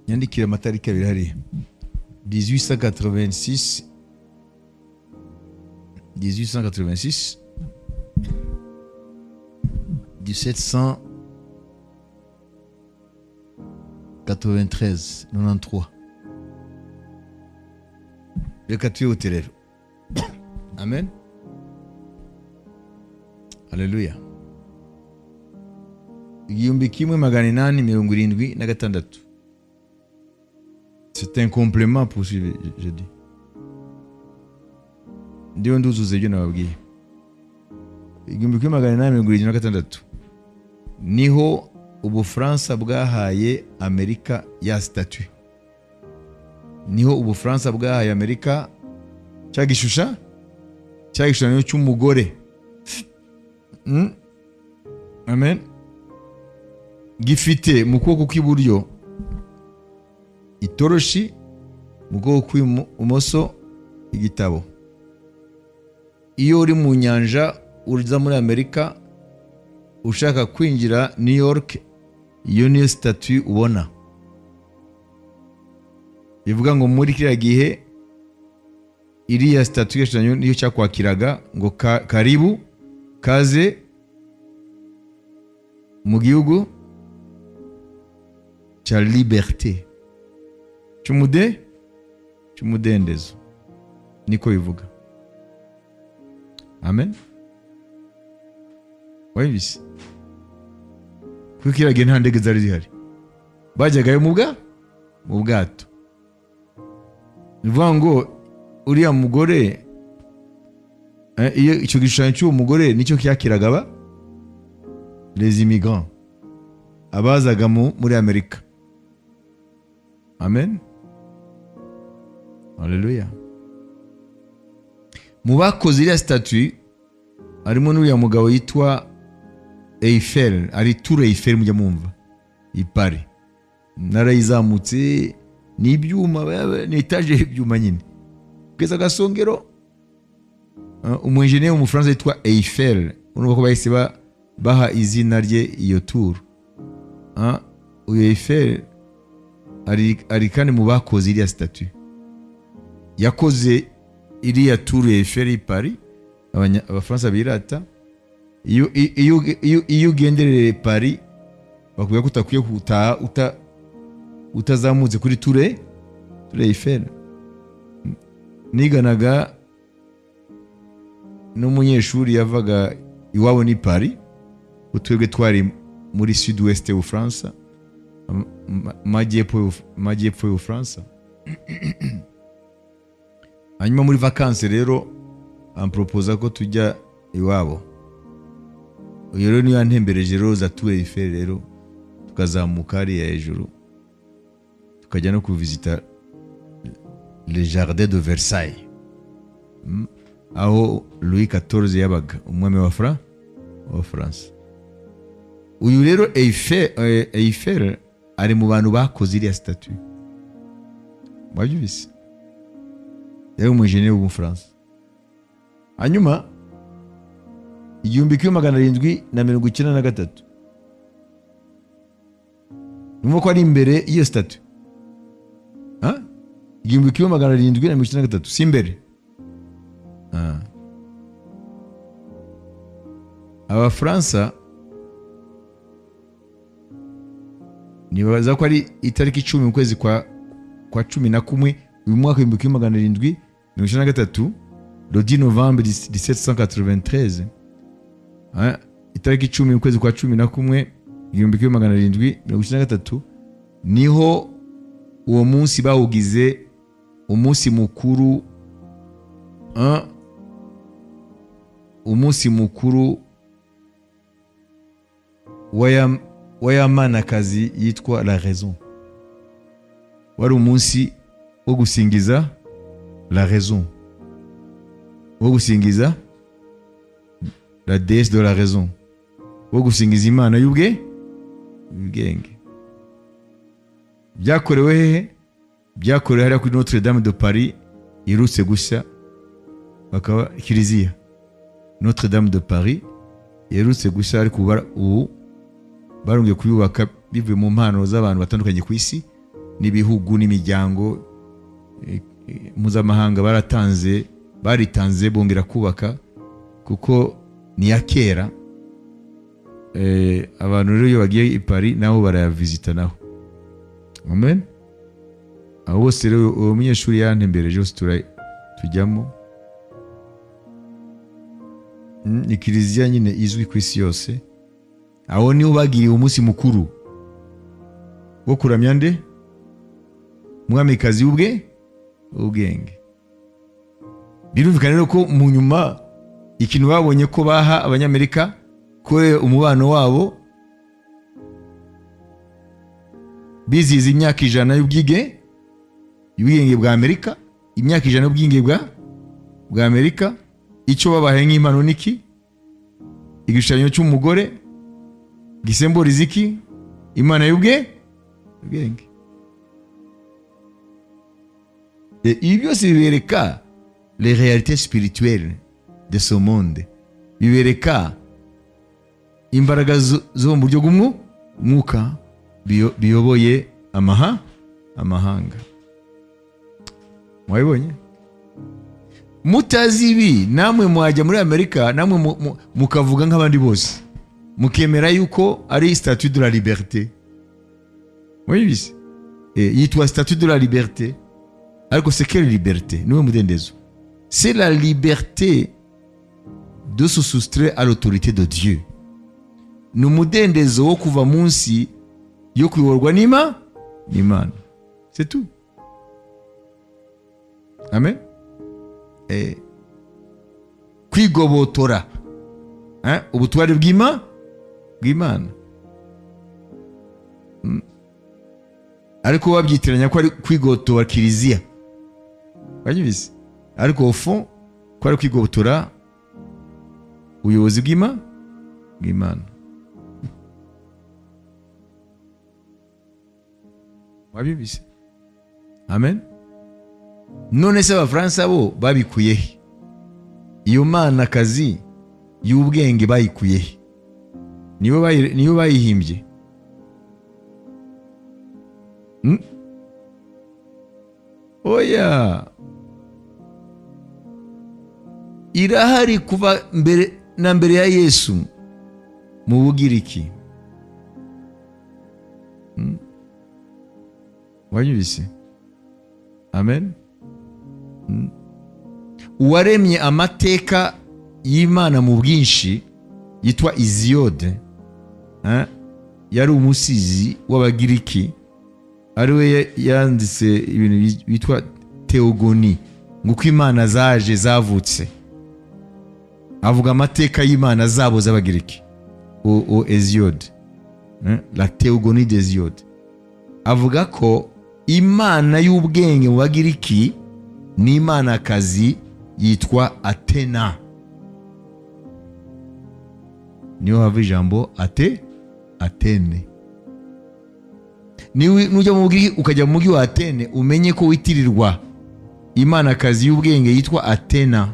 Nyandikire amatariki abiri hariya: 1886, 1886, 1793, 93. Reka twihute rero. Amen, haleluya. 1876, c'est un complément pour suivre. Je dis, ndiyo nduzuza ibyo nababwiye. 1876 niho Ubufaransa bwahaye Amerika ya statue, niho Ubufaransa bwahaye Amerika cya gishushanyo cy'umugore. Amen. Gifite mu kuboko kw'iburyo itoroshi, mu kuboko kw'ibumoso igitabo. Iyo uri mu nyanja uza muri Amerika, ushaka kwinjira New York, iyo niyo statue ubona. Bivuga ngo muri kiriya gihe iriya statue y'igishushanyo niyo cyakwakiraga ngo karibu, kaze mu gihugu cya liberté, cy'umudendezo, niko bivuga. Amen. Wabibise kuko kiriya gihe nta ndege zari zihari, bajyagayo mu bwato. Ni ukuvuga ngo uriya mugore, iyo icyo gishushanyo cy'uwo mugore nicyo cyakiraga aba les immigrants, abazaga muri Amerika. Amen, haleluya. Mu bakoze iriya statue harimo n'uriya mugabo yitwa Eiffel. Ari Tour Eiffel mujya mwumva i Paris, narayizamutse, ni ibyuma, ni étage y'ibyuma nyine kugeza agasongero. Umu engineer w'Umufaransa yitwa Eiffel, urumva ko bahise baha izina rye iyo tour. Uyu Eiffel ari kandi mu bakoze iriya statue. Yakoze iriya tour Eiffel i Paris, Abafaransa birata. Iyo ugendereye Paris, bakubwira ko utakwiye gutaha utazamutse kuri tour Eiffel. Niganaga n'umunyeshuri yavaga iwabo ni Paris, twebwe twari muri sud ouest y'Ubufaransa, majyepfo y'Ubufaransa. Hanyuma muri vacances rero amproposa ko tujya iwabo. Uyu rero niyo yantembereje rero za Tour Eiffel, rero tukazamuka hariya hejuru, tukajya no kuvisita le jardin de Versailles, aho Louis XIV yabaga, umwami wa France. Uyu rero Eiffel ari mu bantu bakoze iriya statue. Mwabyumvise, yari umujeneri w'Umufaransa. Hanyuma 1793, numva ko ari imbere y'iyo statue. Ha? 1793, si imbere? Ah. Abafaransa nibaza ko ari itariki 10 mu kwezi kwa 11 uyu mwaka 1793, le 10 novembre 1793, hein, itariki 10 mu kwezi kwa 11 1793, niho uwo munsi bawugize umunsi mukuru, hein, umunsi mukuru w'ayamanakazi yitwa la raison. Wari umunsi wo gusingiza la raison, wo gusingiza la déesse de la raison, wo gusingiza Imana y'ubwenge. Byakorewe hehe? Byakorewe hariya kuri Notre Dame de Paris iherutse gushya, bakaba kiliziya Notre Dame de Paris iherutse gushya, ariko ubu barongeye kuyubaka bivuye mu mpano z'abantu batandukanye ku isi. n'ibihugu n'imiryango mpuzamahanga baratanze, baritanze bongera kubaka, kuko ni iya kera. Abantu rero iyo bagiye i Paris nabo barayavizita naho. Amen. Aho bose rero uwo munyeshuri yantembereje hose tujyamo. Ni kiliziya nyine izwi ku isi yose. Aho niho bagiriye umunsi mukuru wo kuramya nde? Umwamikazi ubwe ubwenge. Birumvikana rero ko mu nyuma ikintu babonye ko baha Abanyamerika ko umubano wabo bizihiza imyaka 100 y'ubwigenge bwa Amerika, imyaka 100 y'ubwigenge bwa Amerika, icyo babahaye nk'impano niki? Igishushanyo cy'umugore gisemburiza iki? Imana y'ubwenge. Ibi byose bibereka les réalités spirituelles de ce monde, bibereka imbaraga zo mu buryo bw'umwuka biyoboye amahanga. Mwabibonye? Mutazi ibi namwe mwajya muri Amerika, namwe mukavuga nk'abandi bose, mukemera yuko ari statue de la liberté. Mwabizi? Yitwa statue de la liberté, ariko c'est quelle liberté? Niwe mudendezo. C'est la liberté de se soustraire à l'autorité de Dieu. Ni umudendezo wo kuva munsi yo kuyoborwa n'Imana. C'est tout. Amen. Kwigobotora ubutware bw'Imana. Ariko babyitiranya ko ari kwigobotora kiliziya. Wabyumvise? Ariko au fond ko ari kwigobotora ubuyobozi bw'Imana. Wabyumvise? Amen. None se Abafaransa bo babikuye he? Iyo mana kazi y'ubwenge bayikuye he? Niyo bayihimbye. Oya, irahari kuva mbere na mbere ya Yesu mu Bugiriki. Wanyumvise? Amen. Uwaremye amateka y'Imana mu bwinshi yitwa Hesiode, yari umusizi w'Abagiriki, ari we yanditse ibintu bitwa Theogoni, ngo uko Imana zaje zavutse. Avuga amateka y'Imana zabo z'Abagiriki. O Hesiode, la Théogonie d'Hesiode. Avuga ko Imana y'ubwenge mu Bagiriki ni Imanakazi yitwa Athena. Niyo hava ijambo Athene. Nujya mu Bugiriki ukajya mu mujyi wa Athene, umenye ko witirirwa Imanakazi y'ubwenge yitwa Athena.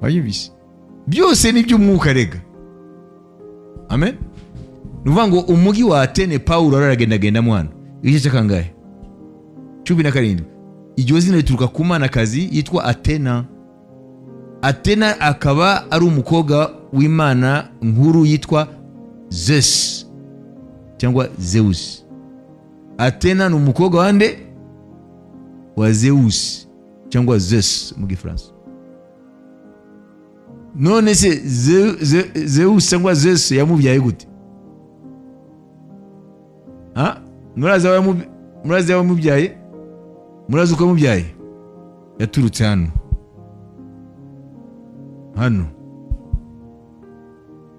Wayumvise? Byose ni iby'umwuka rega. Amen. Ni ukuvuga ngo umujyi wa Athene Paulo aragendagenda hano. Igice cy'akangahe? 17. Iryo zina rituruka ku manakazi yitwa Athena. Athena akaba ari umukobwa w'Imana nkuru yitwa Zeus cyangwa Zeus. Athena ni umukobwa wande? Wa Zeus cyangwa Zeus mu Gifaransa. None se Zeus cyangwa Zeus yamubyaye gute? Ha? Murazi aho yamubyaye? Murazi uko yamubyaye? Yaturutse hano. Hano.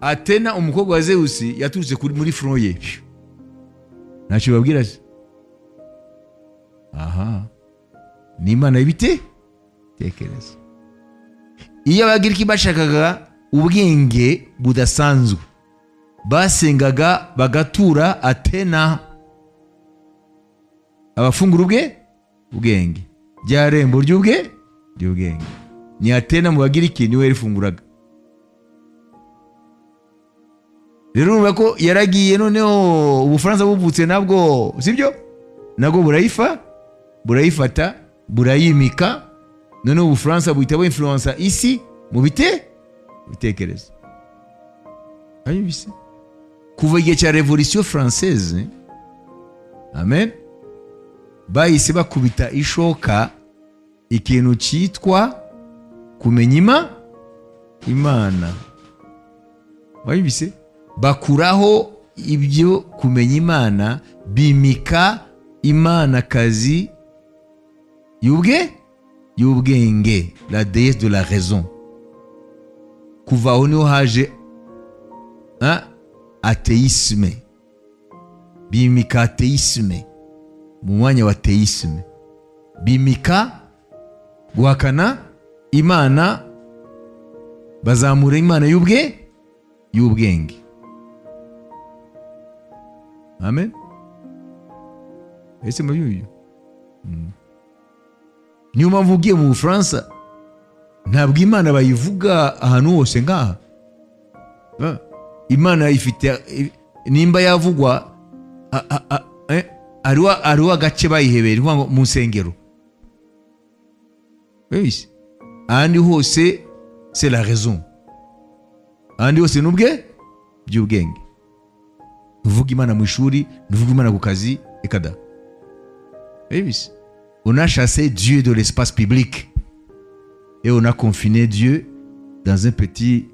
Athena umukobwa wa Zeus yaturutse muri front ye. Ntacyo babwira se? Aha. Ni Imana y'ibite? Tekereza. Iyo Abagiriki bashakaga ubwenge budasanzwe, basengaga bagatura Athena abafungura ubwenge, rya rembo ry'ubwenge. Ni Athena mu Bagiriki niwe yarifunguraga. Rero urumva ko yaragiye, noneho Ubufaransa buvutse nabwo, sibyo? Nabwo burayifata, burayimika. Noneho Ubufaransa buhita bu-influença isi mu bitekerezo. Wabibise? Kuva igihe cya Révolution française, amen, bahise bakubita ishoka ikintu cyitwa kumenya Imana. Wabibise? Bakuraho ibyo kumenya Imana, bimika imanakazi y'ubwenge, la déesse de la raison. Kuva aho niho haje, hein, athéisme. Bimika athéisme mu mwanya wa théisme, bimika guhakana Imana, bazamura imana y'ubwenge. Amen. Ese mubyumva? Niyo mpamvu ugiye mu Bufaransa ntabwo Imana bayivuga ahantu hose ngaha. Imana ifite, nimba yavugwa, hariho agace bayihebera, ni ukuvuga ngo mu nsengero. Wese ahandi hose c'est la raison, ahandi hose nubwe by'ubwenge. Ntuvuga Imana mu ishuri, ntuvuga Imana ku kazi, reka da. Wese, on a chassé Dieu de l'espace public et on a confiné Dieu dans un petit,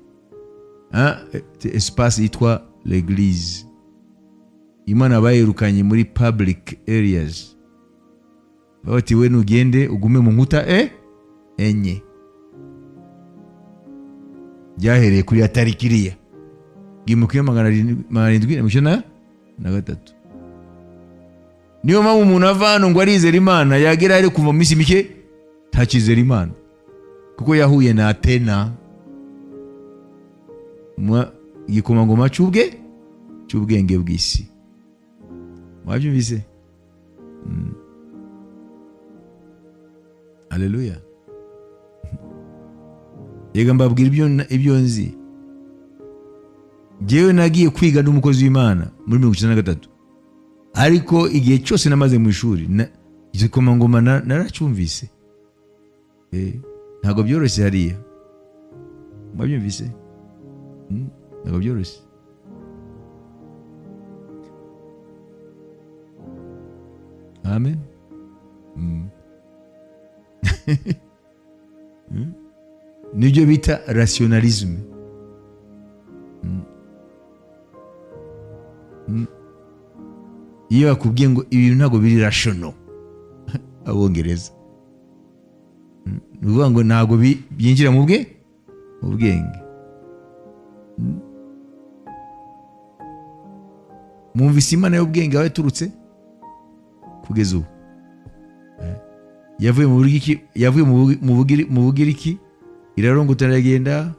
hein, espace yitwa l'église. Imana bayirukanye muri public areas, bati: "We nugende ugume mu nkuta enye." Byahereye kuri ya tariki iriya 1793. Niyo mpamvu umuntu ava hano ngo arizera Imana, yagera ari kuva mu minsi mike ntakizera Imana, kuko yahuye na Atena, igikomangoma cy'ubwenge bw'isi. Mwabyumvise? Haleluya. Yega, mbabwira ibyo nzi. Njyewe nagiye kwiga n'umukozi w'Imana muri 93, ariko igihe cyose namaze mu ishuri igikomangoma naracyumvise. Ntabwo byoroshye hariya. Mwabyumvise? Ntabwo byoroshye. Amen. Nibyo bita rationalisme. Iyo bakubwiye ngo ibintu ntabwo biri rational, Abongereza, ni ukuvuga ngo ntabwo byinjira mu bwenge. Mwumvise Imana y'ubwenge aho yaturutse kugeza ubu? Yavuye mu Bugiriki, yavuye mu Bugiriki, irarongota, iragenda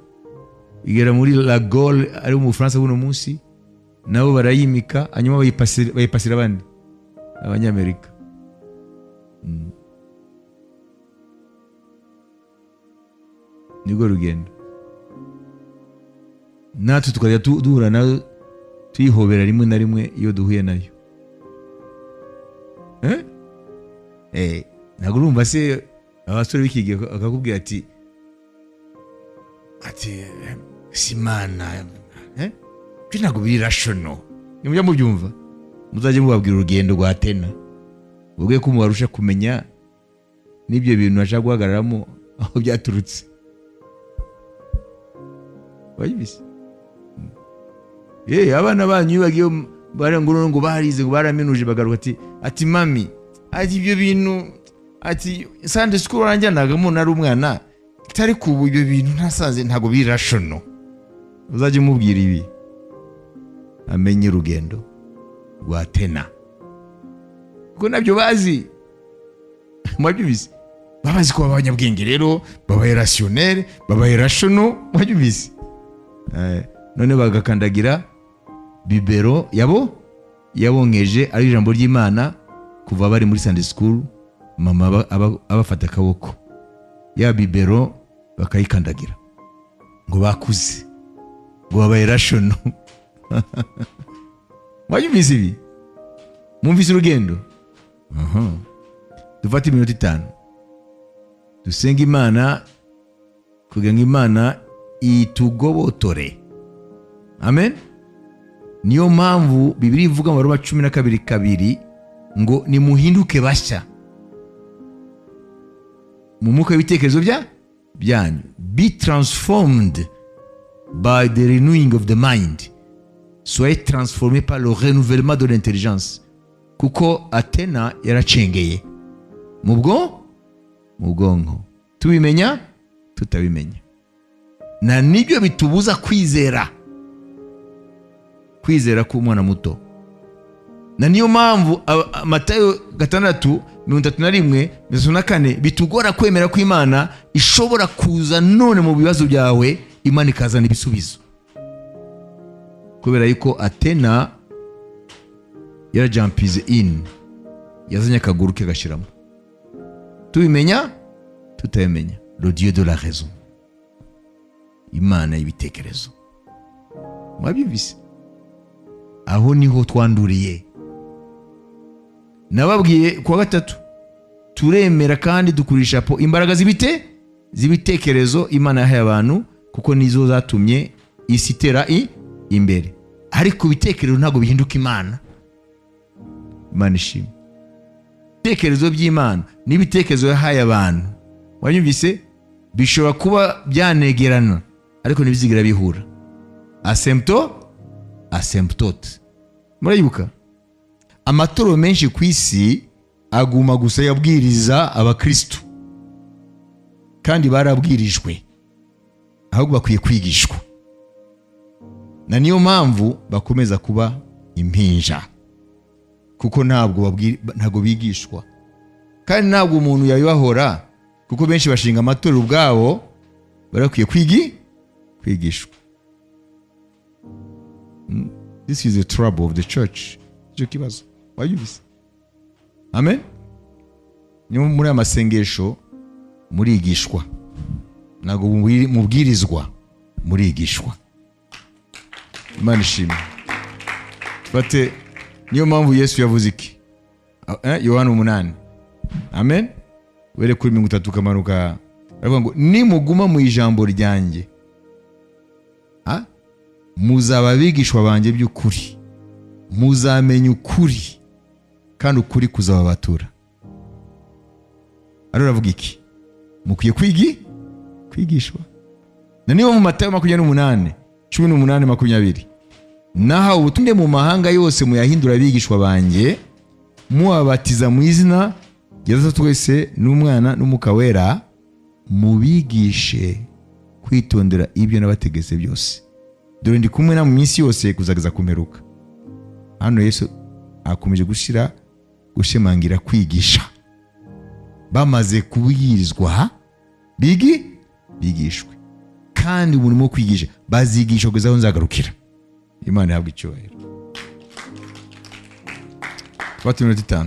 igera muri La Gaule, ari mu Bufaransa buno munsi, nabo barayimika, hanyuma bayipasira abandi, Abanyamerika. Nibwo rugendo natwe tukajya duhura nayo, tuyihobera rimwe na rimwe iyo duhuye nayo. Eh? Ntabwo urumva se abasore b'iki gihe akakubwira ati si Imana, eh? Ibyo ntabwo biri rational. Nimujya mubyumva, muzajye mubabwira urugendo rwa Atena, ubwe ko mubarusha kumenya n'ibyo bintu bashaka guhagararamo aho byaturutse. Wayibise? Abana banyu iyo bagiye ngo barize, ngo baraminuje, bagaruka ati: "Mami," ati, "ibyo bintu," ati, "Sunday school waranjyanagamo nari umwana, atari kubu ibyo bintu ntasanze ntabwo biri rational." Uzajya umubwira ibi amenye urugendo rwa Atena, kuko nabyo bazi. Mwabyumvise? Baba bazi ko baba abanyabwenge, rero babaye rationnel, babaye rational. Mwabyumvise? None bagakandagira biberon yabo yabonkeje, ari ijambo ry'Imana, kuva bari muri Sunday school, mama abafata akaboko, ya biberon bakayikandagira, ngo bakuze, ngo babaye rational. Mwabyumvise ibi? Mwumvise urugendo? Aha. Dufate iminota 5 dusenga Imana kugira ngo Imana itugobotore. Amen. Niyo mpamvu Bibiliya ivuga mu Baroma 12:2 ngo nimuhinduke bashya mu mwuka w'ibitekerezo byanyu, be transformed by the renewing of the mind, soyez transformés par le renouvellement de l'intelligence, kuko Atena yaracengeye mu bwonko, tubimenya tutabimenya, na nibyo bitubuza kwizera, kwizera k'umwana muto. Na niyo mpamvu Matayo 6:31, 34 bitugora kwemera ko Imana ishobora kuza none mu bibazo byawe, Imana ikazana ibisubizo, kubera yuko Atena yarajumpize in, yazanye akaguru ke agashyiramo, tubimenya tutabimenya. Le Dieu de la raison, Imana y'ibitekerezo. Mwabyumvise? Aho niho twanduriye. Nababwiye kuwa gatatu, turemera kandi dukurisha po imbaraga z'ibitekerezo Imana yahaye abantu, kuko nizo zatumye isi itera imbere. Ariko ibitekerezo ntabwo bihinduka Imana. Imana ishimwe. Ibitekerezo by'Imana n'ibitekerezo yahaye abantu, wabyumvise, bishobora kuba byanegerana ariko ntibizigera bihura. Asymptote. Murayibuka, amatorero menshi ku isi aguma gusa yabwiriza abakristu, kandi barabwirijwe, ahubwo bakwiye kwigishwa. Na niyo mpamvu bakomeza kuba impinja, kuko ntabwo bigishwa. Kandi ntabwo umuntu yabibahora, kuko benshi bashinga amatorero ubwabo. Bari bakwiye kwigishwa. This is the trouble of the church. Icyo kibazo wabyumvise? Amen. Niyo muri aya masengesho murigishwa, ntabwo mubwirizwa, murigishwa. Imana ishimwe. Fate, niyo mpamvu Yesu yavuze iki? Yohana 8, amen, were kuri 30 ukamanuka, aravuga ngo nimuguma mu ijambo ryanjye, muzaba abigishwa banjye by'ukuri, muzamenya ukuri kandi ukuri kuzababatura. Ariyo aravuga iki? Mukwiye kwigishwa. Na niba mu Matayo 28, 18, 20, nahawe ubutumwa mu mahanga yose, muyahindura abigishwa banjye, mubabatiza mu izina rya Data twese n'Umwana n'Umwuka Wera, mubigishe kwitondera ibyo nabategetse byose. Dore ndi kumwe namwe iminsi yose kuzageza ku mperuka. Hano Yesu akomeje gushimangira kwigisha. Bamaze kubwirizwa, bigishwe, kandi umurimo wo kwigisha bazigisha kugeza aho nzagarukira. Imana ihabwa icyubahiro. Fata iminota 5.